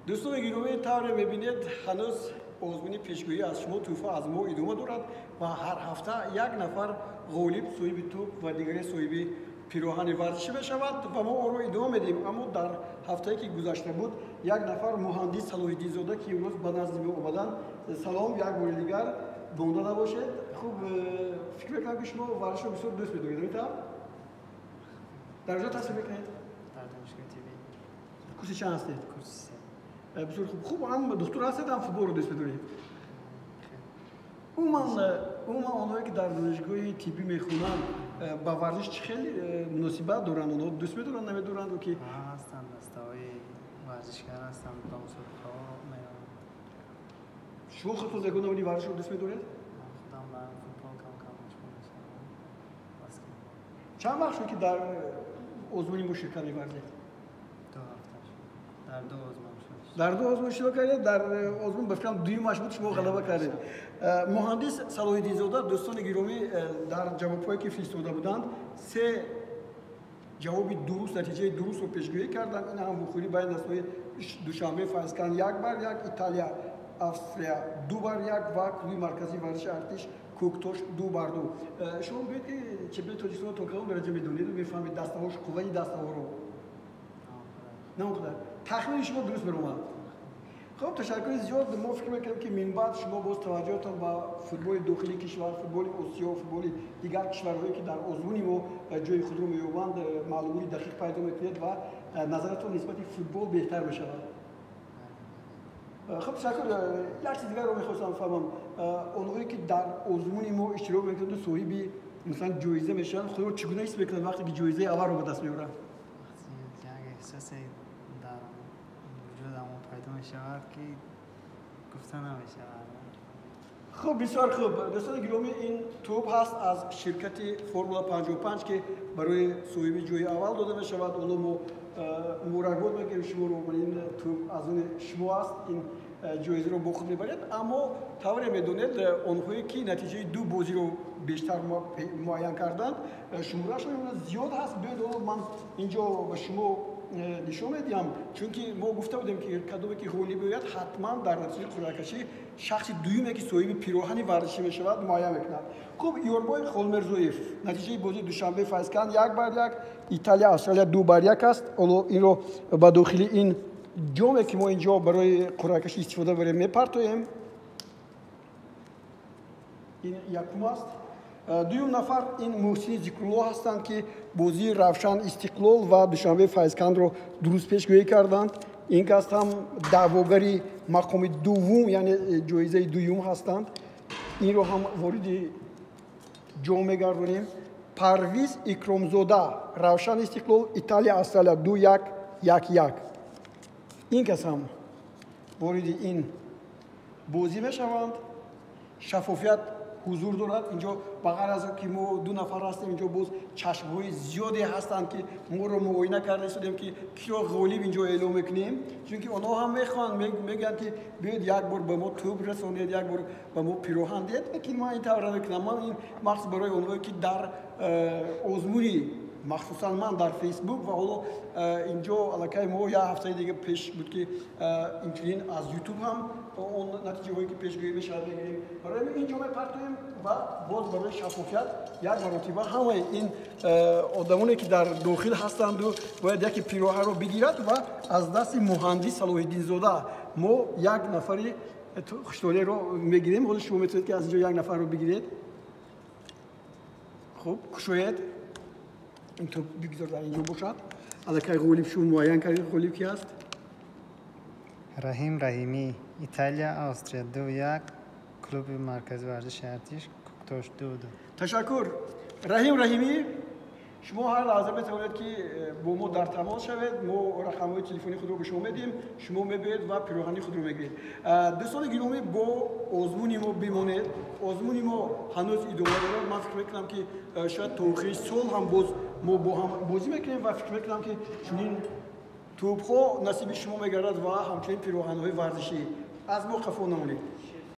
Дӯстони гиромӣ, тавре мебинед, ҳанӯз озмуни пешгӯӣ аз шумо тӯҳфа аз мо идома дорад ва ҳар ҳафта як нафар ғолиб, соҳиби тӯб ва дигаре соҳиби пироҳани варзишӣ мешавад ва мо онро идома медиҳем. Аммо дар ҳафтае ки гузашта буд, як нафар, муҳандис Салоҳиддинзода, ки имрӯз ба назди мо омаданд. Салом як бори дигар, монда набошед. Хуб, фикр мекунам, ки шумо варзишро бисёр дӯст медоред, ҳамин дар куҷо таҳсил мекунед? Дар донишгоҳи тиббӣ. Курси чанд ҳастед? Курси се. Бисёр хуб. Хуб, ҳам духтур ҳастед, ҳам футболро дӯст медоред. Умуман, онҳое ки дар донишгоҳи тиббӣ мехонанд, ба варзиш чӣ хел муносибат доранд? Онҳо дӯст медоранд, намедоранд ки? Ҳастанд, дастаҳои варзишгар ҳастанд, ба мусобиқаҳо мераванд. Шумо худтон ягон намуди варзишро дӯст медоред? Худам ба футбол кам кам машғул мешавам. Чанд вақт шуд, ки дар озмуни мо ширкат меварзед? 2 ҳафта шуд. Дар ду озмун шуд. Дар ду озмун иштирок кардед. Дар озмун, ба фикрам, дуюмаш буд, шумо ғалаба кардед. Муҳандис Салоҳиддинзода, дӯстони гиромӣ, дар ҷавобҳое ки фиристода буданд, се ҷавоби дуруст, натиҷаи дурустро пешгӯӣ карданд. Ин ҳам вухӯрӣ байни дастаҳои Душанбе Файзканд 1-1, Италия Австрия 2-1 ва клуби марказии варзиши Артиш Кӯктош 2-2. Шумо бигӯед, ки чемпиони Тоҷикистонро то кадом дараҷа медонеду мефаҳмед, дастаҳош, қувваи дастаҳоро? На он қадар. Тахмини шумо дуруст баромад. Хуб, ташаккури зиёд. Мо фикр мекунем, ки минбаъд шумо боз таваҷҷӯҳатон ба футболи дохилии кишвар, футболи Осиё, футболи дигар кишварҳое, ки дар озмуни мо ҷои худро меёбанд, маълумоти дақиқ пайдо мекунед ва назаратон нисбати футбол беҳтар мешавад. Хуб, ташаккур. Як чиз дигарро мехостам фаҳмам: онҳое ки дар озмуни мо иштирок мекунанду соҳиби, масалан, ҷоиза мешаванд, худро чӣ гуна ҳис мекунанд, вақте ки ҷоизаи аввалро ба даст меоранд? Як эҳсосе дар вуҷудамон пайдо мешавад, ки гуфта намешавад. Хуб, бисёр хуб. Дӯстони гиромӣ, ин тӯб ҳаст аз ширкати Формула 55, ки барои соҳиби ҷои аввал дода мешавад. Ҳоло мо муборакбод мекунем шуморо. Ин тӯб аз они шумо аст, ин ҷоизаро бо худ мебаред. Аммо тавре медонед, онҳое ки натиҷаи ду бозиро бештар муайян карданд, шуморашон зиёд ҳаст. Биёед, ҳоло ман инҷо ба шумо нишон медиҳам, чунки мо гуфта будем, ки кадоме ки ғолиб ояд, ҳатман дар натиҷаи қуръакашӣ шахси дуюме, ки соҳиби пироҳани варзишӣ мешавад, муайян мекунад. Хуб, Ёрбой Холмирзоев, натиҷаи бозии Душанбе Файзканд 1-1, Италия Австралия 2-1 аст. Ҳоло инро ба дохили ин ҷоме, ки мо инҷо барои қуръакашӣ истифода барем, мепартоем. Ин якум аст. Дуюм нафар ин Муҳсини Зикрулло ҳастанд, ки бозии Равшан Истиқлол ва Душанбе Файзкандро дуруст пешгӯӣ карданд. Ин кас ҳам даъвогари мақоми дуввум, яъне ҷоизаи дуюм ҳастанд. Инро ҳам вориди ҷом мегардонем. Парвиз Икромзода, Равшан Истиқлол, Италия Австралия 2-1, 1-1. Ин кас ҳам вориди ин бозӣ мешаванд. Шаффофият ҳузур дорад инҷо. Ба ғайр аз ки мо ду нафар ҳастем, инҷо боз чашмҳои зиёде ҳастанд, ки моро муоина карда истодем, ки киро ғолиб инҷо эълом мекунем, чунки онҳо ҳам мехоҳанд, мегӯянд, ки биёед, як бор ба мо тӯб расонед, як бор ба мо пироҳан диҳед. Лекин ман ин тавр намекунам. Ман ин махсус барои онҳое, ки дар озмуни, махсусан ман дар Фейсбук ва ҳоло инҷо аллакай мо як ҳафтаи дига пеш буд, ки инчунин аз Ютуб ҳам он натиҷаҳое, ки пешгӯӣ мешавад, мегирем. Барои ҳамин инҷо мепартоем ва боз барои шаффофият як маротиба ҳамаи ин одамоне, ки дар дохил ҳастанду бояд яке пироҳаро бигирад ва аз дасти муҳандис Салоҳиддинзода мо як нафари хуштолеро мегирем. Ҳозир шумо метавонед, ки аз инҷо як нафарро бигиред. Хуб, кушоед ин тӯб, бигзор дар инҷо бошад. Аллакай ғолиб шумо муайян кардед, ғолиб ки аст? Раҳим Раҳимӣ, Италия Австрия 2-1, клуби маркази варзиши Артиш Кӯктош 2-2. Ташаккур, Раҳим Раҳимӣ. Шумо ҳар лаҳза метавонед, ки бо мо дар тамос шавед. Мо рақамҳои телефони худро ба шумо медиҳем, шумо мебиёед ва пироҳани худро мегиред. Дӯстони гиромӣ, бо озмуни мо бимонед, озмуни мо ҳанӯз идома дорад. Ман фикр мекунам, ки шояд то охири сол ҳам боз мо бо ҳам бозӣ мекунем ва фикр мекунам, ки чунин тӯбҳо насиби шумо мегардад ва ҳамчунин пироҳанҳои варзишӣ. Аз мо қафо намонед.